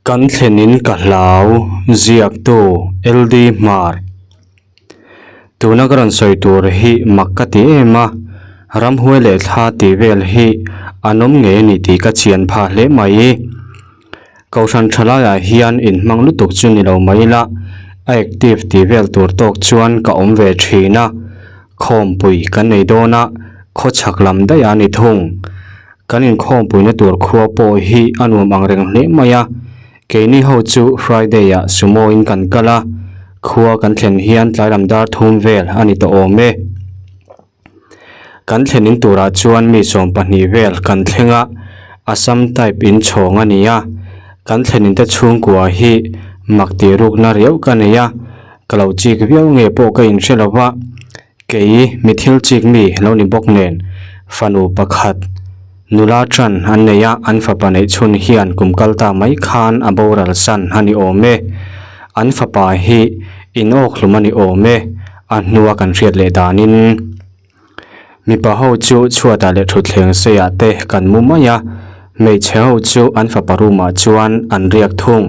Kan thlen in ka hlau, ziaktu LD Hmar. Tuna ka rawn sawi tur hi mak ka ti em a, ramhuai leh thla tih vel hi an awm ngei a ni tih ka chian phah hle mai. Kohhran tha laiah hian inhmang lutuk chu ni lo mai ila, a active tih vel tur tawk chuan ka awm ve thin a, khawmpui kan nei dawn a, khawchhak lam daih a ni thung. Kan inkhawmpuina tur khua pawh hi a nuam ang reng hle mai a, keini ho chu Friday ah sumo in kan kal a, khua kan thlen hian tlai lam dar thum vel a ni tawh awm e. Kan thlen in turah chuan mi 20 vel kan thleng a, Assam type in chhawng a ni a, kan thlen in te chhungkua hi mak tih rukna riau ka nei a, ka lo chik viau nge pawh ka inhre lo va. Kei mi thil chik mi lo ni bawk nen fanu pakhat nula tan an nei a, an fapa neih chhun hian kum kal ta mai khan a boral san a ni awm e. An fapa hi in awk hlum a ni awm e, a hnua kan hriat leh danin. Mipa ho chu chhuatah leh thutthleng seiah te kan mu mai a, hmeichhe ho chu an fapa room ah chuan an riak thung.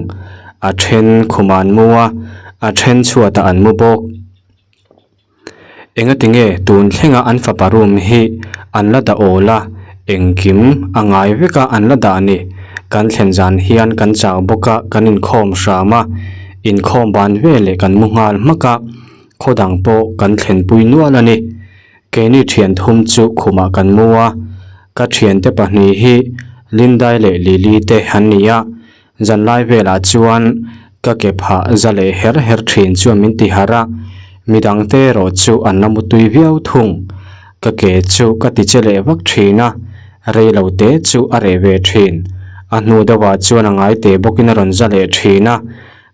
A then khumah an mu a, a then chhuatah an mu bawk. Engati nge tun thlenga an fapa room hi an la dah awl a, engkim a ngai vek a an la dah a ni. Kan thlen zan hian kan chau bawk a, kan inkhawm hram a, inkhawm ban veleh kan mu nghal hmak a, khaw dang pawh kan thlenpui nual a ni. Keini thian thum chu khumah kan mu a, ka thiante pahnih hi Lindai leh Lily te an ni a, Zanlai velah chuan ka ke phah za leh her her thin chuan min ti harh a, midangte erawh chu an la mutui viau thung. Ka ke chu ka ti che leh vak thin a, rei lo te chu a reh ve thin. A hnu deuhah chuan a ngai te bawkin a rawn za leh thin a,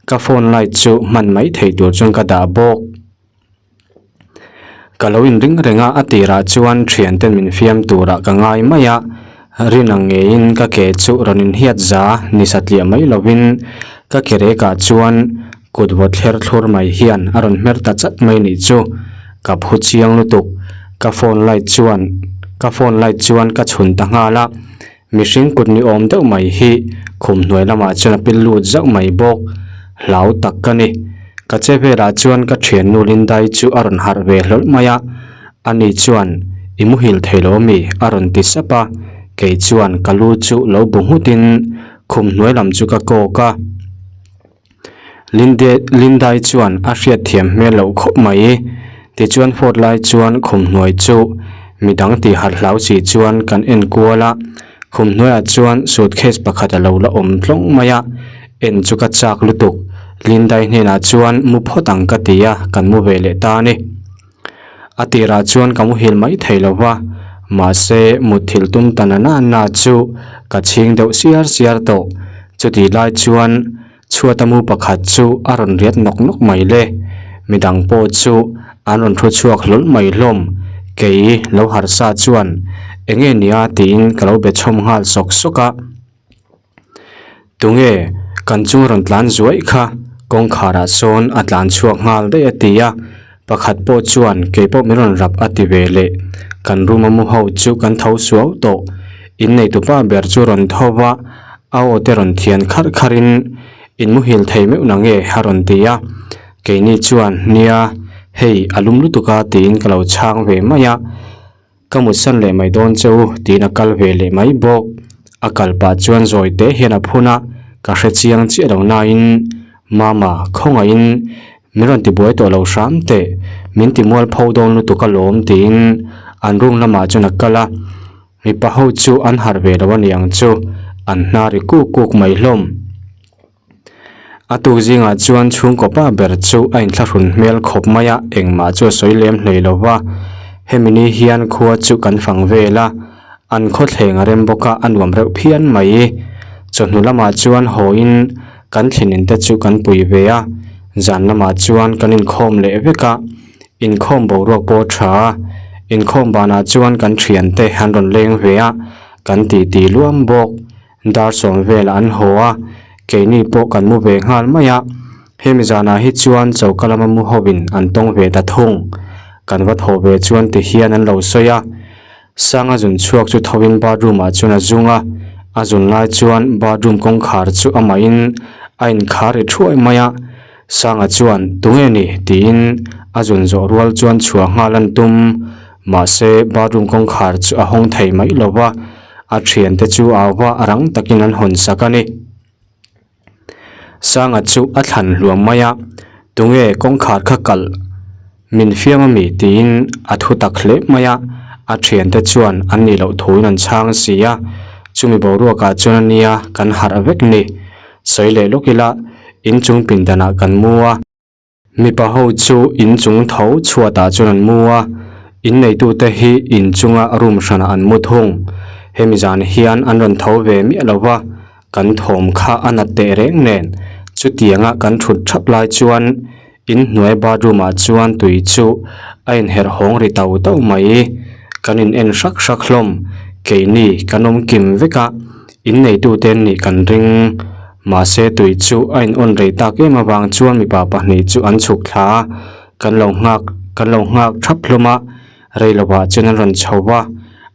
ka phone light chu hman mai thei tur chuan ka dah bawk. Ka lo inring reng a, a tirah chuan thianten min fiam turah ka ngai mai a, rin ang ngeiin ka ke chu rawn inhiat za ni satliah mai lovin ka ke rekah chuan kut vawt thler thlur mai hian a rawn hmer ta chat mai nih chu ka phu chiang lutuk. Ka phone light chuan ka phone light chuan ka chhun ta nghal a, mihring kut ni awm deuh mai hi khum hnuai lamah chuan a pil lut zauh mai bawk. Hlau tak ka ni. Ka che velah chuan ka thiannu Lindai chu a rawn harh ve hlawlh mai a, ani chuan i muhil thei lo ami? a rawn ti sap a, kei chuan ka lu chu lo bu nghutin khum hnuai lam chu ka kawk a. Linde Lindai chuan a hriat thiam hmel loh khawp mai. Tichuan phawt lai chuan khum hnuai chu midang tih harh hlau chi chuan kan en kual a, khum hnuaiah chuan suitcase pakhat a lo la awm tlawng mai a, en chu ka chak lutuk. Lindai hnenah chuan mu phawt ang ka ti a, kan mu ve leh ta a ni. A tirah chuan ka muhil mai thei lo va, mahse mutthilh tum ta na na na chu ka chhing deuh siar siar tawh. Chutih lai chuan chhuata mu pakhat chu a rawn riat nawk nawk mai le. Midang pawh chu an rawn thu chhuak hlawl mai hlawm. Kei lo harsa chuan eng nge nia tiin ka lo be chhawm nghal sawk sawk a. Tunge kan chung rawn tlan zuaih kha kawngkharah sawn a tlan chhuak nghal daih a ti a, pakhat pawh chuan kei pawh min rawn rap a ti ve leh. Kan room a mu ho chu kan tho suau tawh. Inneitupa ber chu rawn tho va, a aw te rawn thian kharh kharhin in muhil thei meuh na nge a rawn ti a. Keini chuan nia hei a lum lutuk a tiin ka lo chhang ve mai a. Ka mutsan leh mai dawn che u tiin a kal ve leh mai bawk. A kal pah chuan zawi te hian a phun a, ka hre chiang chiah lo nain Mama, khawngaihin min rawn tibuai tawh lo hram teh, min ti mualpho dawn lutuk alawm tiin an room lamah chuan a kal a. Mipa ho chu an harh ve lo aniang chu an hnar ri kuk kuk mai hlawm. A tuk zingah chuan chhungkaw pa ber chu a inthlahrun hmel khawp mai a, engmah chu a sawi lem hlei lo va. Hemi ni hian khua chu kan fang vel a, an khawthleng a rem bawk a, a nuam reuh phian mai. Chawhnu lamah chuan hawiin kan thlenin te chu kan pui ve a, zan lamah chuan kan inkhawm leh vek a, inkhawm boruak pawh a tha a, inkhawm banah chuan kan thiante an rawn leng ve a, kan titi luam bawk. Dar sawm velah an haw a, keini pawh kan mu ve nghal mai a. Hemi zanah hi chuan choka lama mu hovin an tawng ve ta thung. Kan va thaw ve chuan ti hian an lo sawi a. Sanga zun chhuak chu thovin bathroom ah chuan a zung a. A zun lai chuan bathroom kawngkhar chu amahin a inkhar ri thuai mai a, Sanga chuan tunge ni tiin a zun zawh rual chuan chhuah nghal an tum. Mahse bathroom kawngkhar chu a hawng thei mai lo va, a thiante chu au va a rang takin an hawn sak a ni. Sanga chu a thlan hluam mai a, Tunge kawngkhar kha kalh min fiam a mi? tiin a thu tak hle mai a, a thiante chuan an nih loh thuin an chhang si a, chumi boruakah chuan a nia kan harh vek ni. Sawi leh lawk ila, inchung pindanah kan mu a. Mipa ho chu in chung tho chhuatah chuan an mu a, in neitute hi in chunga room hranah an mu thung. Hemi zan hian an rawn tho ve miah lo va, kan thawm kha a nat teh reng nen. Chutianga kan thut thap lai chuan in hnuai bathroom ah chuan tui chu a inherh hawng ri tau tau mai. Kan in en hrak hrak hlawm, keini kan awm kim vek a, in neitute an nih kan ring. Mahse tui chu a in on rei tak em avang chuan mipa pahnih chu an chhuk thla a, kan lo nghak kan lo nghak thap hlawm a, rei lovah chuan an rawn chho va,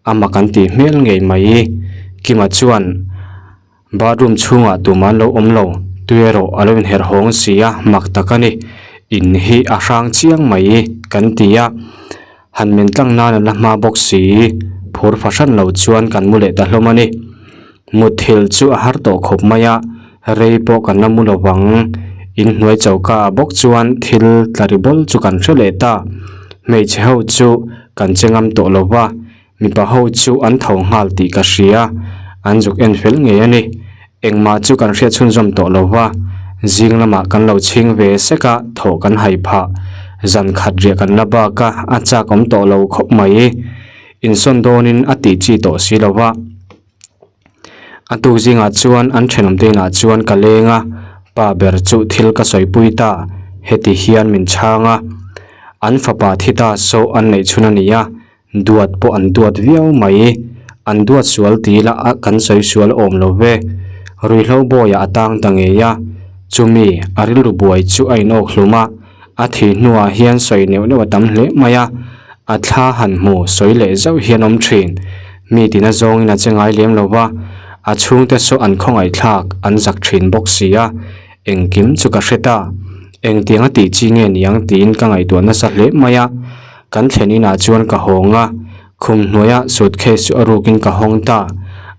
a mak an tih hmel ngei mai. Kima chuan bathroom chhungah tumah an lo awm lo, tui erawh a lo inherh hawng si a, mak tak a ni, in hi a hrang chiang mai kan ti a, han men tlang nan an la hma bawk si, phur fahran lo chuan kan mu leh ta hlawm a ni. Mutthilh chu a har tawh khawp mai a, rei pawh kan la mu lo vang. Inhnuai choka ah bawk chuan thil tla ri bawl chu kan hre leh ta. Hmeichhe ho chu kan che ngam tawh lo va, mipa ho chu an tho nghal tih ka hria, an zuk en fel ngei a ni. Engmah chu kan hriat chhunzawm tawh lo va, zing lamah kan lo chhing ve sek a, thawh kan hai phah. Zan khat riah kan la bak a, a chak awm tawh lo khawp mai. Insawn dawnin a tih chi tawh si lo va. A tuk zingah chuan an thenawm te inah chuan ka leng a, pa ber chu thil ka sawipui ta, heti hian min chhang a. An fapa thi ta saw an neih chhun a ni a, duat pawh an duat viau mai. An duat sual ti ila a kan sawi sual awm lo ve. Ruihhlo bawiah a tang ta ngei a, chumi a rilru buai chu a inawk hlum a. A thih hnuah hian sawi neuh neuh a tam hle mai a, a thla han hmu sawi leh zauh hian awm thin. Mi tina zawngin a che ngai lem lo va, a chhungte saw an khawngaih thlak an zak thin bawk si a, engkim chu ka hre ta. Engtiang a tih chi nge niang tiin ka ngaihtuah nasa hle mai a. Kan thlen inah chuan ka hawng a, khum hnuaia suitcase chu a rukin ka hawng ta.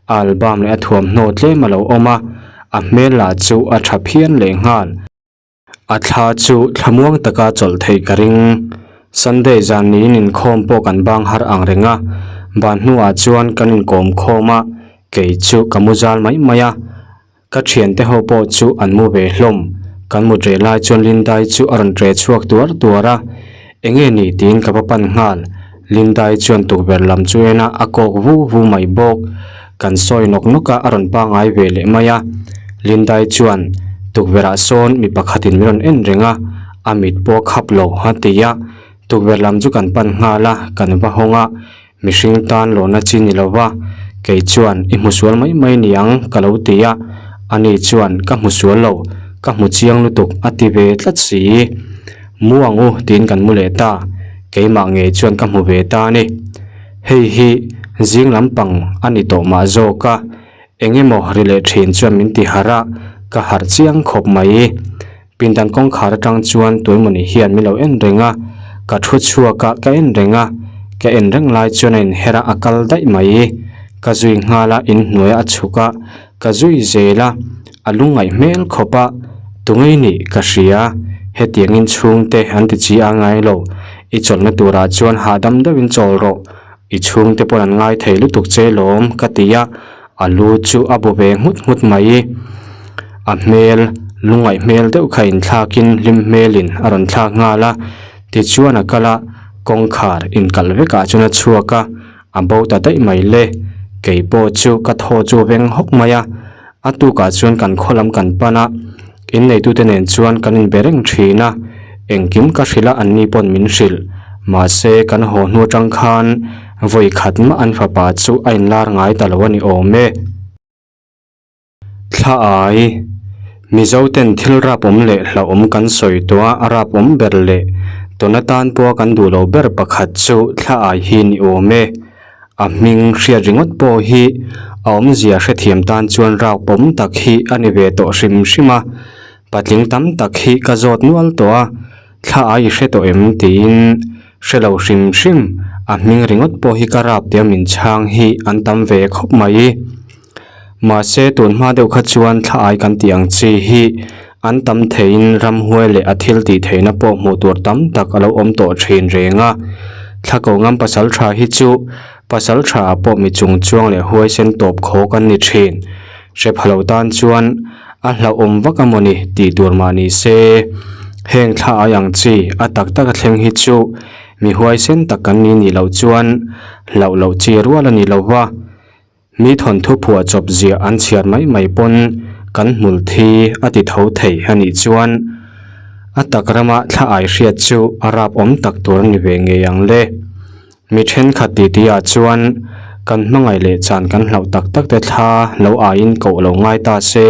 A album leh a thuamhnaw tlem a lo awm a, a hmel lah chu a tha phian lehnghal. A thla chu thlamuang taka chawlh theih ka ring. Sunday zan niin inkhawm pawh kan bang har ang reng a, ban hnuah chuan kan inkawm khawm a, kei chu ka mu zal mai mai a. Ka thiante ho pawh chu an mu ve hlawm. Kan mut reh lai chuan Lindai chu a rawn ṭe chhuak tuar tuar a, Enge ni tiin ka va pan nghal. Lindai chuan tukverh lam chu en a, a kawk vu vu mai bawk. Kan sawi nawk nawk a, a rawn pangngai ve leh mai a. Lindai chuan tukverh ah sawn mi pakhatin min rawn en reng a, a mit pawh a khap lo a ti a. Tukverh lam chu kan pan nghal a, kan va hawng a. Mihring tan lawhna chi ni lo va, kei chuan i hmu sual mai mai ni ang ka lo ti a, ani chuan ka hmu sual lo, ka hmu chiang lutuk a ti ve tlat si. Mu ang u tiin kan mu leh ta, keimah ngei chuan ka hmu ve ta a ni. Hei hi zing lampang a ni tawh mah zawk a, eng emaw ri leh thin chuan min ti harh a, ka harh chiang khawp mai. Pindan kawngkhar atang chuan tuaimawni hian min lo en reng a, ka thu chhuak a, ka en reng a, ka en reng lai chuan a inher a, a kal daih mai. Ka zui nghal a, inhnuai a chhuk a, ka zui zel a, a lungngaih hmel khawp a, tungei nih ka hria, hetiangin chhungte an ti chi a ngai lo, i chawlhna turah chuan hahdam deuhin chawl rawh, i chhungte pawn an ngai thei lutuk che lawm ka ti a, a lu chu a bu ve nghut nghut mai. A hmel lungngaih hmel deuh kha inthlakin hlim hmelin a rawn thlak nghal a, tichuan a kal a, kawngkhar inkalh vekah chuan a chhuak a, a bo ta daih mai le. Kei pawh chu ka thaw chu veng hawk mai a, a tukah chuan kan khaw lam kan pan a, inneitute nen chuan kan inbe reng thin a, engkim ka hrilh a anni pawn min hrilh. Mahse kan haw hnu atang khan vawi khat mah an fapa chu a inlar ngai ta lo a ni awm e. Thla ai, Mizo ten thil rap awm leh hlauhawm kan sawi tawh a, a rap awm ber leh tawna tan pawha kan duh lo ber pakhat chu thla ai hi ni awm e. A hming hriat ringawt pawh hi A awmzia hrethiam tan chuan rau pawm tak hi a ni ve tawh hrim hrim a. Patling tam tak hi ka zawt nual tawh a, thla ai i hre tawh em tiin hre lo hrim hrim, a hming ringawt pawh hi ka rap tia min chhang hi an tam ve khawp mai. Mahse tun hma deuh kha chuan thla ai kan tih ang chi hi an tam theiin ramhuai leh a thil tih theihna pawh hmuh tur tam tak a lo awm tawh thin reng a. Thla ko ngam pasal tha hi chu pasal tha ah pawh mi chung chuang leh huaisen tawp khawk an ni thin. Hre pha lo tan chuan a hlauhawm vak a mawni tih tur mah ni se. Heng thla ai ang chi a tak tak a thleng hi chu mi huaisen tak kan ni nih loh chuan hlauh loh chi rual a ni lo va. Mi thawnthu phuah chawp ziah an chhiar mai mai pawn kan hmul thi a ti tho thei a nih chuan a tak rama thla ai hriat chu a rap awm tak tur a ni ve ngei ang le. Mi thenkhat titi ah chuan kan hmangaih leh chan kan hlauh tak tak te thla lo aiin koh lo ngai ta se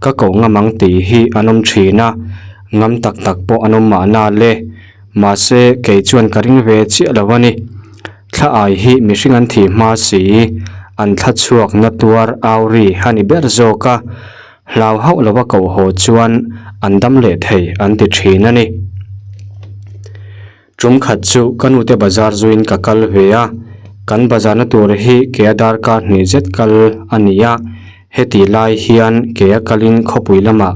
ka koh ngam ang tih hi an awm thin a, ngam tak tak pawh an awm mahna le. Mahse kei chuan ka ring ve chiah lo a ni. Thla ai hi mihring an thih hma si, an thla chhuak na tuar au ri a ni ber zawk a, hlau hauh lova koh haw chuan an dam leh thei an ti thin a ni. Tum khat chu ka nute bazar zuiin ka kal ve a, kan bazarna tur hi kea darkar hnih zet kal a ni a, heti lai hian kea kalin khawpui lamah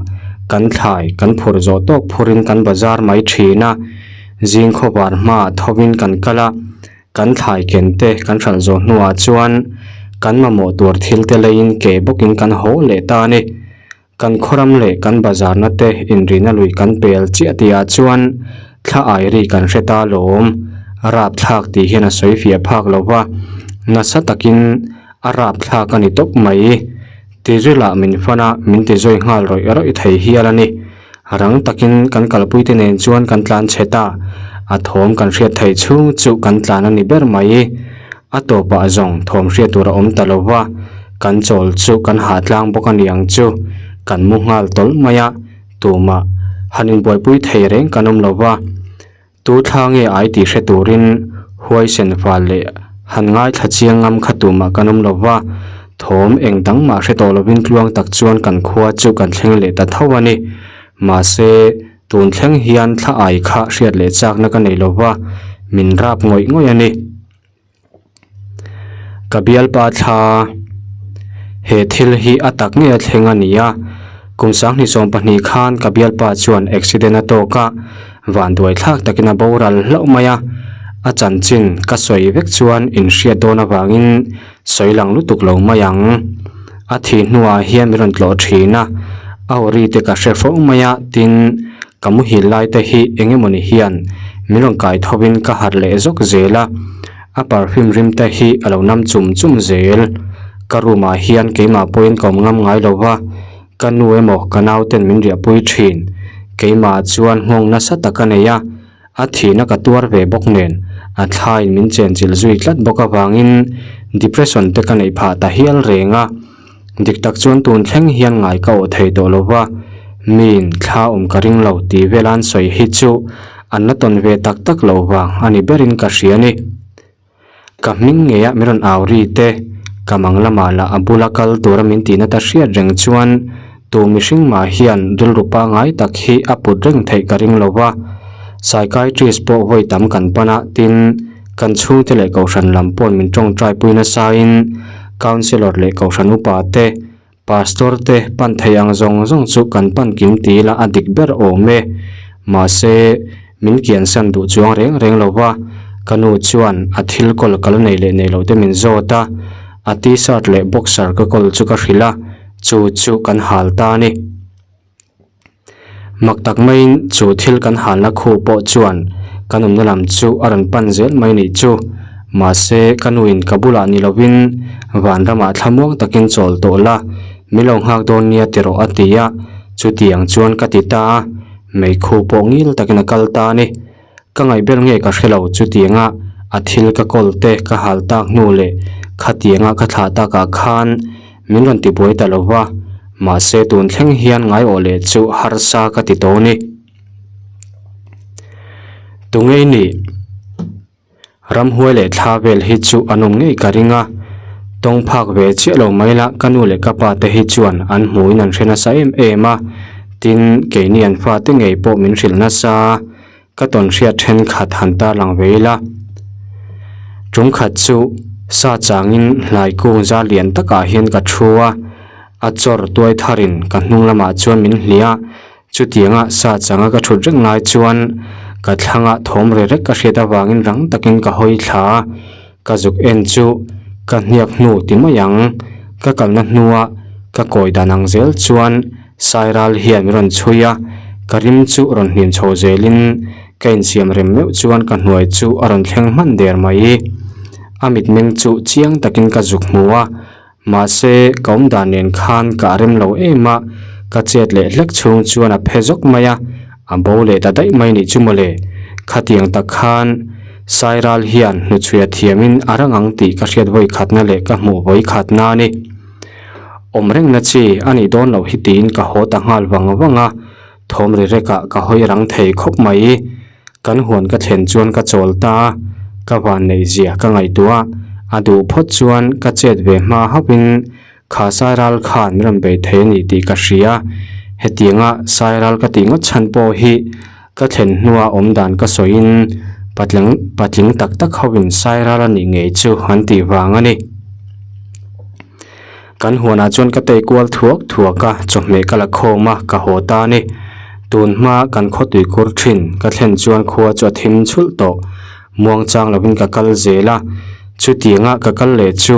kan thlai kan phurh zawh tawk phurin kan bazar mai thin a, zing khawvar hmaah thovin kan kal a, kan thlai ken te kan hralh zawh hnuah chuan kan mamawh tur thil te leiin ke bawkin kan haw leh ta a ni. Kan khawram leh kan bazarna te inrina lui kan pel chiah tihah chuan thla ai ri kan hre ta lawm. A rapthlak tih hian a sawi fiah phak lo va, nasa takin a rapthlak a ni tawp mai. Tirila min fan a, min ti zui nghal rawih rawih thei hial a ni. Rang takin kan kalpuite nen chuan kan tlan chhe ta, a thawm kan hriat theih chhung chu kan tlan a ni ber mai. A tawpah zawng thawm hriat tur a awm ta lo va, kan chawl chu kan hah tlang bawk a ni ang chu, kan mu nghal tawlh mai a, tumah han inbuaipui thei reng kan awm lo va, tu thla nge ai tih hre turin huaisen fal leh han ngaithla chiang ngam kha tumah kan awm lo va, thawm eng dang mah hre tawh lovin tluang tak chuan kan khua chu kan thleng leh ta tho a ni. Mahse, tun thleng hian thla ai kha hriat leh chakna ka nei lo va, min rap ngawih ngawih a ni. Ka bialpa thla he thil hi a tak ngei a thleng a ni a, kum sanghnih 12 khan ka bialpa chuan accident a tawk a, vanduai thlak takin a boral hlauh mai a, a chanchin ka sawi vek chuan inhriat dawn avangin sawi lang lutuk lo mai ang. A thih hnuah hian min rawn tlawh thin a, a aw ri te ka hre fo mai a, tin ka muhil lai te hi eng emawni hian min rawn kai thovin ka harh leh zawk zel a, a perfume rim te hi a lo nam chum chum zel. Ka room ah hian keimah pawhin ka awm ngam ngai lo va, ka nu emaw ka nau ten min riahpui thin. Keimah chuan nghawng nasa tak a nei a, a thihna ka tuar ve bawk nen a thlaiin min chenchilh zui tlat bawk avangin depression te ka neih phah ta hial reng a. Dik tak chuan tun thleng hian ngai ka awh thei tawh lo va, miin thla awm ka ring lo tih vela an sawi hi chu an la tawn ve tak tak lo vang a ni berin ka hria a ni. Ka hming ngeia min rawn au ri te, ka mang lamah lah a bula kal tura min tihna ta hriat reng chuan tu mihring mah hian rilru pangngai tak hi a put reng theih ka ring lo va, psychiatrist pawh vawi tam kan pan a, tin, Kan chhungte leh kohhran lam paw'n min tawngtai pui nasain Councillor leh kohhran upa te, Pastor te pan thei ang zawng zawng chu kan pan kim ti ila a dik ber awm e. Mahse, min kiansan duh chuang reng reng lo va, ka nu chuan a thil kawl ka la nei leh nei lo te min zawt a, a t-shirt leh boxer ka kawl chu ka hrilh a, chu chu kan hal ta a ni. Mak tak maiin chu thil kan halna khu pawh chuan kan awmna lam chu a rawn pan zel mai nih chu. Mahse, ka nuin ka bulah ni lovin vanramah thlamuang takin chawl tawh la, min lo nghak dawn nia ti rawh a ti a, chutiang chuan ka ti ta a, meikhu pawh ngil takin a kal ta a ni. Ka ngaihbel nge ka hre lo chutianga a thil ka kawl te ka hal tak hnu leh khatianga ka thlah takah khan min rawn tibuai ta lo va, mahse tun thleng hian ngaiawh leh chu harsa ka ti tawh ni. Tunge i nih? Ramhuai leh thla vel hi chu an awm ngei ka ring a. Tawng phak ve chiah lo mai la, ka nu leh ka pa te hi chuan an hmuhin an hre nasa em em a, tin, keini an fate ngei pawh min hrilh nasa. Ka tawn hriat thenkhat han tarlang ve ila. Tum khat chu sa changin hlai kung zar lian takah hian ka thu a, a chawr tuai tharin ka hnung lamah chuan min hliah a, chutianga sa changa ka thut reng lai chuan ka thlangah thawm re rek ka hriat avangin rang takin ka hawi thla a, Ka zuk en chu ka hniak hnu ti mai ang. Ka kalna hnua ka kawi dan ang zel chuan Sairal hian min rawn chhui a, ka rim chu rawn hnim chho zelin ka insiam rem meuh chuan ka hnuai chu a rawn thleng hman der mai. A mitmeng chu chiang takin ka zuk hmu a, Mahse, ka awm dan nen khan ka rem lo em a, ka chet leh hlek chhung chuan a phe zawk mai a, a bo leh ta daih mai nih chu mawle. Khatiang tak khan Sairal hian hnuchhuia thiamin a rang ang tih ka hriat vawi khatna leh ka hmuh vawi khatna a ni. Awm rengna chi a nih dawn loh hi tiin ka haw ta nghal vang vang a, thawm ri rekah ka hawi rang thei khawp mai. Kan huan ka thlen chuan ka chawl ta a, ka van neih zia ka ngaihtuah a, a duh phawt chuan ka chet ve hma hauhin kha Sairal khan min rawn bei thei a ni tih ka hria. Hetianga Sairal ka tih ngawt chhan pawh hi ka thlen hnua awm dan ka sawiin patling patling tak tak hoin Sairal a nih ngei chu an tih vang a ni. Kan huanah chuan ka tei kual thuak thuak a, chawhmeh ka la khawm a, ka haw ta a ni. Tun hma kan khaw tuikhur thin ka thlen chuan khua chu a thim chhulh tawh. Muangchang lovin ka kal zel a, chutianga ka kal leh chu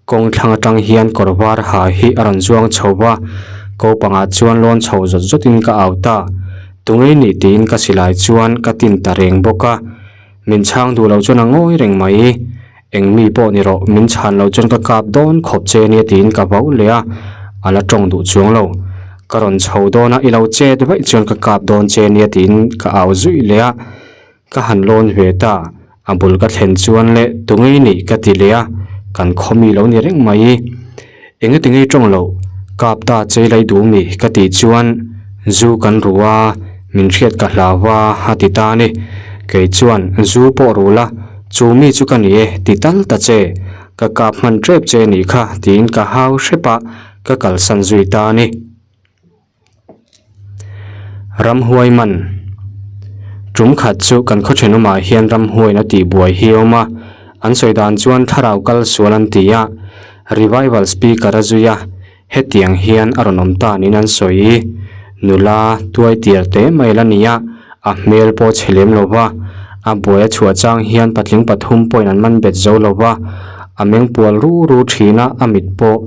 kawng thlang atang hian kawr var ha hi a rawn zuang chho va, ko pangah chuan lawn chho zawt zawtin ka au ta. Tungei nih tiin ka silai chuan ka tin ta reng bawk a. Min chhang duh lo chuan a ngawi reng mai. Eng mi pawh ni rawh, min chhan lo chuan ka kap dawn khawp che nia tiin ka vau leh a, a la tawng duh chuang lo. Ka rawn chho dawn a, i lo chet vaih chuan ka kap dawn che nia tiin ka au zui leh a. Ka han lawn ve ta, a bul ka thlen chuan le tungei nih ka ti leh a, kan khaw mi lo ni reng mai. Engati ngei tawng loh, kap ta chei lai duh mi ka tih chuan zu kan ru a, min hriat ka hlau a a ti ta a ni. Kei chuan zu pawh ru la, chu mi chu ka ni e ti tal ta che, ka kap hman tep che nih kha tiin ka hau hrep a, ka kalsan zui ta a ni. Ramhuai man Tum khat chu kan khaw thenawmah hian ramhuain a tih buai hi a awm a, an sawi dan chuan thlarau kal sual an ti a, revival speaker a zui a, hetiang hian a rawn awm ta niin an sawi. Nula tuai tir teh mai la ni a, a hmel pawh chhe lem lo va, a buai a chhuah chang hian patling pathum pawhin an man bet zo lo va, a meng pual ru ru thin a, a mit pawh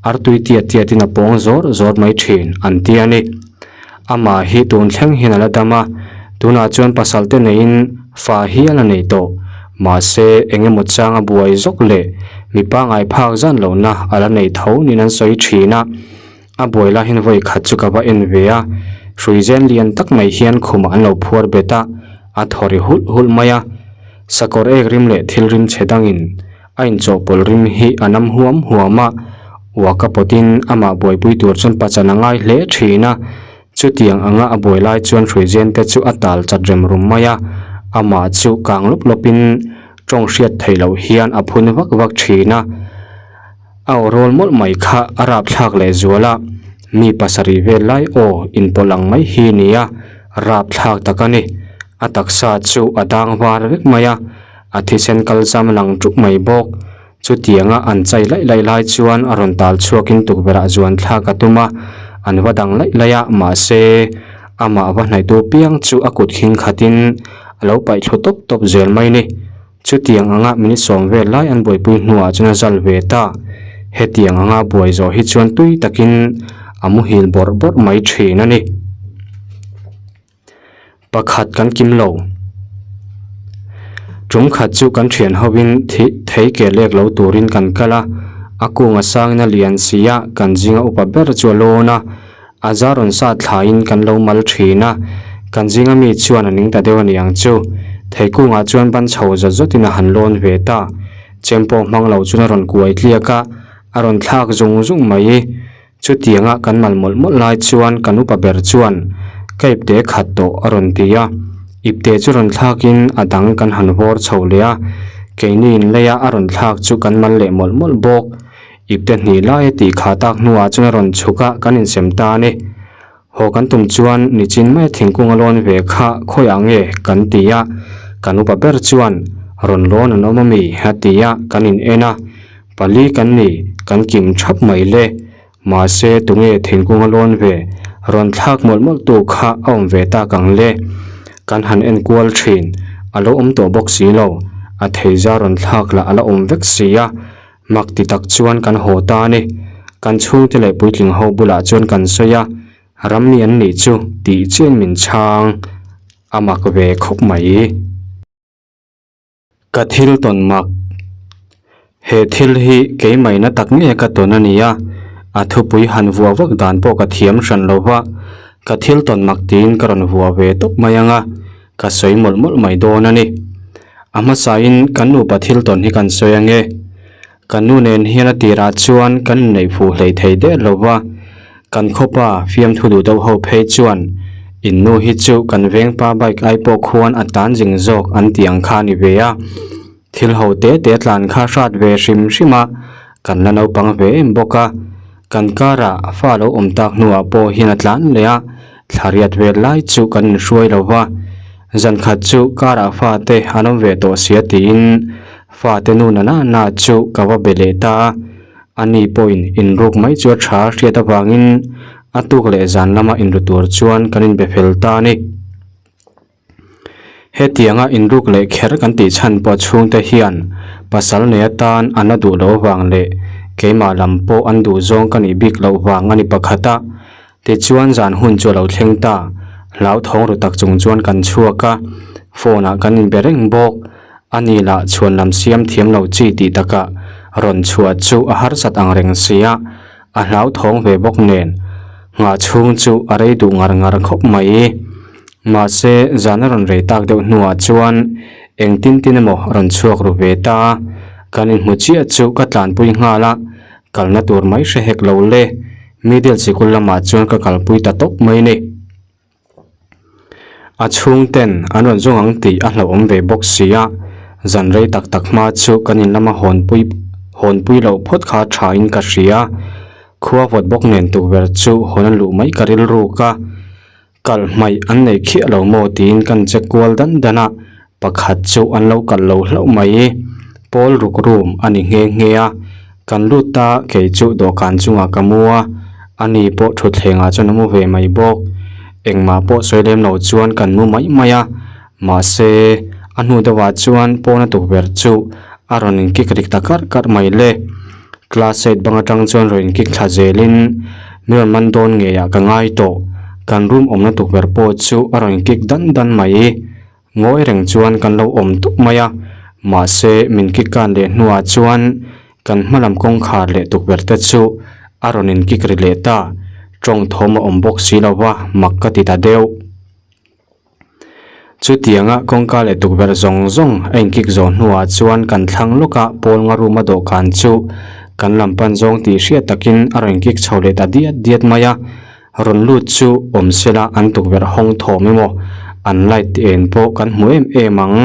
Artui tiat tiatin a pawng zawr zawr mai thin an ti a ni. Amah hi tun thleng hian a la dam a, tunah chuan pasal te neiin fa hi a la nei tawh. Mahse, eng emaw chang a buai zawk leh mi pangngai phak zan lohna a la nei tho niin an sawi thin a. A buai lai hian vawi khat chu ka va en ve a, hruizen lian tak mai hian khumah an lo phuar bet a, a thaw ri hulh hulh mai a. Sakawr ek rim leh thil rim chhe dangin A inchawhpawlh rim hi a nam huam huam a, uaka pawtin amah buaipui tur chuan pachan a ngai hle thin a. Chutiang anga a buai lai chuan hruizen te chu a tal chat rem rum mai a, amah chu kang lawp lawpin tawng hriat theih loh hian a phun vak vak thin a. A aw rawl mawlh mai kha a rapthlak leh zual a, mi pasarih vel lai aw inpawlh ang mai hi nia, rapthlak tak a ni. A taksa chu a dang var vek mai a. A thisen kal zam lang ṭup mai bawk. Chutianga an chai laih laih lai chuan a rawn tal chhuakin tukverhah zuan thlak a tum a, an va dang laih laih a, mahse, amah va hnaihtu piang chu a kut khing khatin a lo paih thlu tawp tawp zel mai ni. Chutiang anga minute sawm vel lai an buaipui hnuah chuan a zal ve ta. Hetiang anga buai zawh hi chuan tui takin a muhil bawrh bawrh mai ṭhin a ni. Pakhat kan kim lo. Tum khat chu kan thian hovin thih thei ke lek lo turin kan kal a, a kung a sangin a lian si a, kan zinga upa ber chu a lawn a, a zar rawn sat thlaiin kan lo mal thin a, kan zinga mi chuan a ning ta deuh a ni ang chu. Thei kungah chuan ban chho zawt zawtin a han lawn ve ta. Chem pawh hmang lo chuan a rawn kuai tliak a, a rawn thlak zung zung mai. Chutianga kan mal mawlh mawlh lai chuan kan upa ber chuan, Ka ipte khat tawh a rawn ti a. Ipte chu rawn thlakin a dang kan han vawr chho leh a, keini in leia a rawn thlak chu kan mal leh mawlh mawlh bawk. Ipte hnih lai a tih khah tak hnuah chuan a rawn chhuk a, kan insem ta a ni. Haw kan tum chuan nichin maia thingkung a lawn ve kha khawiah nge kan ti a, kan upa ber chuan rawn lawn an awm ami a ti a, kan in en a, pali kan ni, kan kim thap mai le. Mahse tunge thingkung a lawn ve rawn thlak mawlh mawlh tu kha a awm ve tak ang le. Kan han en kual thin, a lo awm tawh bawk si lo, a theiza rawn thlak lah a la awm vek si a. Mak ti tak chuan kan haw ta a ni. Kan chhungte leh puitling ho bulah chuan kan sawi a, rammi an nih chu tih chian min chhang a mak ve khawp mai. Ka thil tawn mak. He thil hi keimahina tak nge ka tawn a nia, a thupui han vuah vak dan pawh ka thiam hran lo va, ka thil tawn mak tiin ka rawn vuah ve tawp mai ang a, ka sawi mawlh mawlh mai dawn a ni. A hmasain kan nupa thil tawn hi kan sawi ange. Kan nu nen hian a tirah chuan kan inneih fuh hlei thei der lo va, kan khawpa fiamthu duh deuh ho phei chuan in nu hi chu kan vengpa bike ai pawh khuan a tan zing zawk an tih ang kha a ni ve a. Thil ho te te tlan kha hrat ve hrim hrim a, kan la naupang ve em bawk a. Kan karah fa lo awm tak hnuah pawh hian a tlan leh a, thla riat vel lai chu kan inhruai lo va. Zan khat chu karah fate an awm ve tawh sia tiin fate nu na na na chu ka va be leh ta a, ani pawhin inruk mai chu a tha hriat avangin a tuk leh zan lama inru tur chuan kan inbe fel ta a ni. Hetianga inruk leh kher kan tih chhan pawh chhungte hian pasal nei atan an la duh loh avang leh keimah lam pawh an duh zawng ka nih bik loh vang a ni pakhat a. Tichuan zan hun chu a lo thleng ta, hlauthawng ru tak chung chuan kan chhuak a, phone ah kan inbe reng bawk. Ani lah chhuan lam siam thiam lo chi tih takah rawn chhuah chu a harsat ang reng sia, a hlauthawng ve bawk nen nghah chhung chu a rei duh ngar ngar khawp mai. Mahse zan a rawn rei tak deuh hnuah chuan engtin tin emaw rawn chhuak ru ve ta a, kan inhmu chiah chu ka tlanpui nghal a, kalna tur mai hre hek lo le. Middle sikul lamah chuan ka kalpui ta tawp mai ni. A chhungten an rawn zawng ang tih a hlauhawm ve bawk si a, zan rei tak tak hma chu kan in lama hawnpui hawnpui loh phawt kha tha in ka hria. Khua vawt bawk nen tukverh chu hawn a luh mai ka rilruk a. Kal hmaih an nei khiah lo maw tiin kan che kual dan dan a, pakhat chu an lo kal lo hlauh mai. Pawl ruk room a ni nghe nghe a, kan lut ta kei chu dawhkan chungah ka mu a, ani pawh thutthlengah chuan a mu ve mai bawk. Engmah pawh sawi lem lo chuan kan mu mai mai a, mahse a hnu deuhah chuan pawna tukverh chu a rawn inkik rik ta karh karh mai le. Class side bang atang chuan rawn inkik thla zelin mi rawn man dawn ngeiah ka ngai tawh. Kan room awmna tukverh pawh chu a rawn inkik dan dan mai. Ngawi reng chuan kan lo awm tup mai a, mahse min kik kan leh hnuah chuan kan hma lam kawngkhar leh tukverh te chu a rawn inkik ri leh ta. Tawng thawm a awm bawk si lo va, mak ka ti ta deuh. Chutianga kawngka leh tukverh zawng zawng a inkik zawh hnuah chuan kan thlang lawk a, pawl nga room a dawhkan chu kan lam pan zawng tih hriat takin a rawn inkik chho leh ta diat diat mai a, rawn lut chu awm sela an tukverh hawng thawm emaw an light en pawh kan hmu em em ang.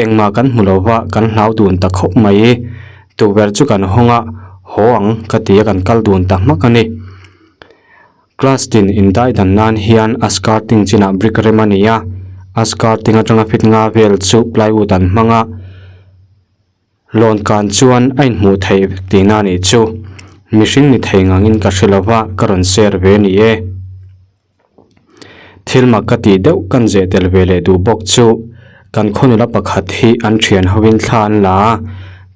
Engmah kan hmu lo va, kan hlau dun ta khawp mai. Tukverh chu kan hawng a, haw ang ka ti a kan kal dun ta hmak a ni. Class tin indai dan nan hian a skirting chinah brick rem a ni a, a skirting atanga fit nga vel chu plywood an hmang a, lawn kan chuan a inhmuh theih vek tihna a nih chu. Mihring ni thei ngangin ka hre lova ka rawn share ve a ni e. Thil mak ka tih deuh kan zeh tel ve leh duh bawk chu kan khawnula pakhat hi an thian hovin thla an la a,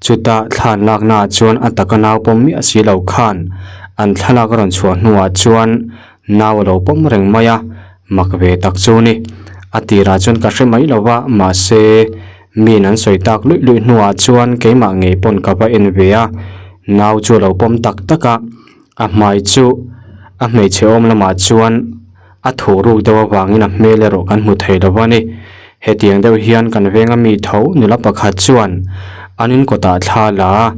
Chuta thla an laknaah chuan a taka nau pawm miah si lo khan an thlalak a rawn chhuah hnuah chuan nau a lo pawm reng mai a, mak ve tak chu ni. A tirah chuan ka hre mai lo va, mahse miin an sawi tak luih luih hnuah chuan keimah ngei pawn ka va en ve a, nau chu a lo pawm tak tak a, a hmai chu a hmeichhe awm lamah chuan A thuh ruk deuh avangin a hmel erawh kan hmu thei lo a ni. Hetiang deuh hian kan venga mi tho nula pakhat chuan an in kawtah thla la a,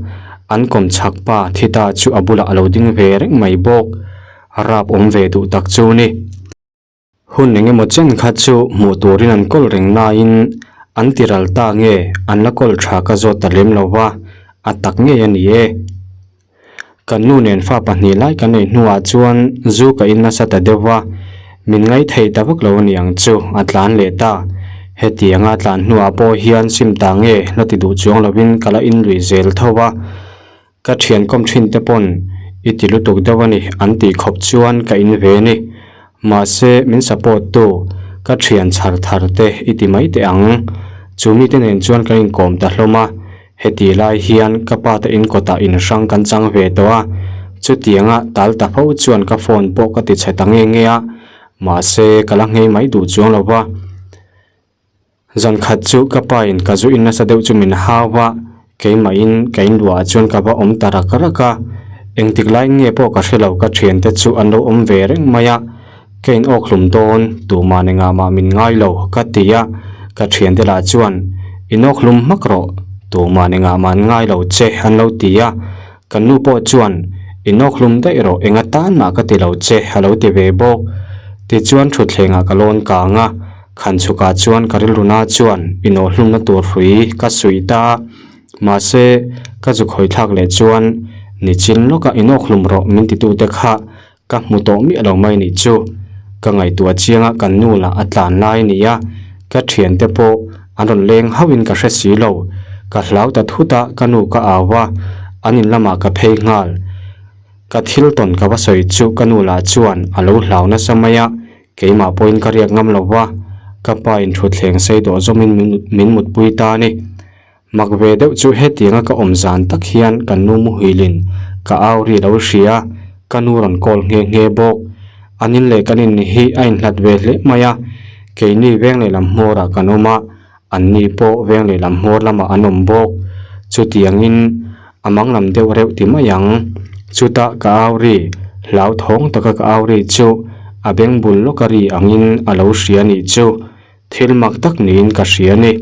an kawm chhak pa thi ta chu a bulah a lo ding ve reng mai bawk. Rap awm ve duh tak chu ni. Hun eng emaw chen kha chu hmuh turin an kawl reng laiin an ti ral ta nge an la kawl tha ka zawt ta lem lo va, a tak ngei a ni e. Kan nu nen fa pahnih lai kan nei hnuah chuan zu ka in nasa ta deuh va, min ngaithei ta vak lo a ni ang chu, a tlan leh ta. Hetianga tlan hnuah pawh hian sim ta nge la ti duh chuang lovin ka la in lui zel tho va. Ka thian kawm thin te pawn i ti lutuk deuh a ni an tih khawp chuan ka in ve ni. Mahse min support tu ka thian chhar thar te i ti mai teh ang. Chu mite nen chuan kan inkawm ta hlawm a, Heti lai hian ka pa te in kawtah in hrang kan chang ve tawh a, chutianga tal ta fo chuan ka phone pawh ka ti chhe ta nge nge a, mahse ka la nghei mai duh chuang lo va. Zan khat chu ka pa in ka zu in nasa deuh chu min hau va, keimah in ka in luah ah chuan ka va awm ta rak rak a, engtik lai nge pawh ka hre lo ka thiante chu an lo awm ve reng mai a, Ka in awk hlum dawn, tumah engah mah min ngai lo, ka ti a, ka thiante lah chuan, In awk hlum hmak rawh, tumah engah mah an ngai lo che, an lo ti a, kan nu pawh chuan, In awk hlum daih rawh, enga tan mah ka ti lo che, a lo ti ve bawk. Tichuan thutthlengah ka lawn kang a, khan chhukah chuan ka rilruna chuan inawhhlumna tur hrui ka suih ta a, mahse, ka zuk hawi thlak leh chuan, Nichin lawkah in awk hlum rawh min titute kha Ka hmu tawh miah lo mai nih chu. Ka ngaihtuah chianga kan nu lah a tlan lai a ni a, ka thiante pawh an rawn leng hauhin ka hre si lo. Ka hlau ta thut a, ka nu ka au a, an in lamah ka phei nghal. Ka thil tawn ka va sawi chu ka nu lah chuan a lo hlau nasa mai a, keimah pawhin ka riak ngam lo va, ka pa in thutthleng sei dawh zawmin min mutpui ta a ni. Mak ve deuh chu hetianga ka awm zan tak hian kan nu muhilin ka au ri lo hria, ka nu rawn call nghe nghe bawk. An in leh kan in hi a inhlat ve hle mai a, keini veng lehlam hmawrah kan awm a, anni pawh veng lehlam hmawr lamah an awm bawk. Chutiangin a manglam deuh reuh ti mai ang. Chutah ka au ri, hlauthawng taka ka au ri chu a beng bul lawka ri angin a lo hria nih chu thil mak tak niin ka hria a ni.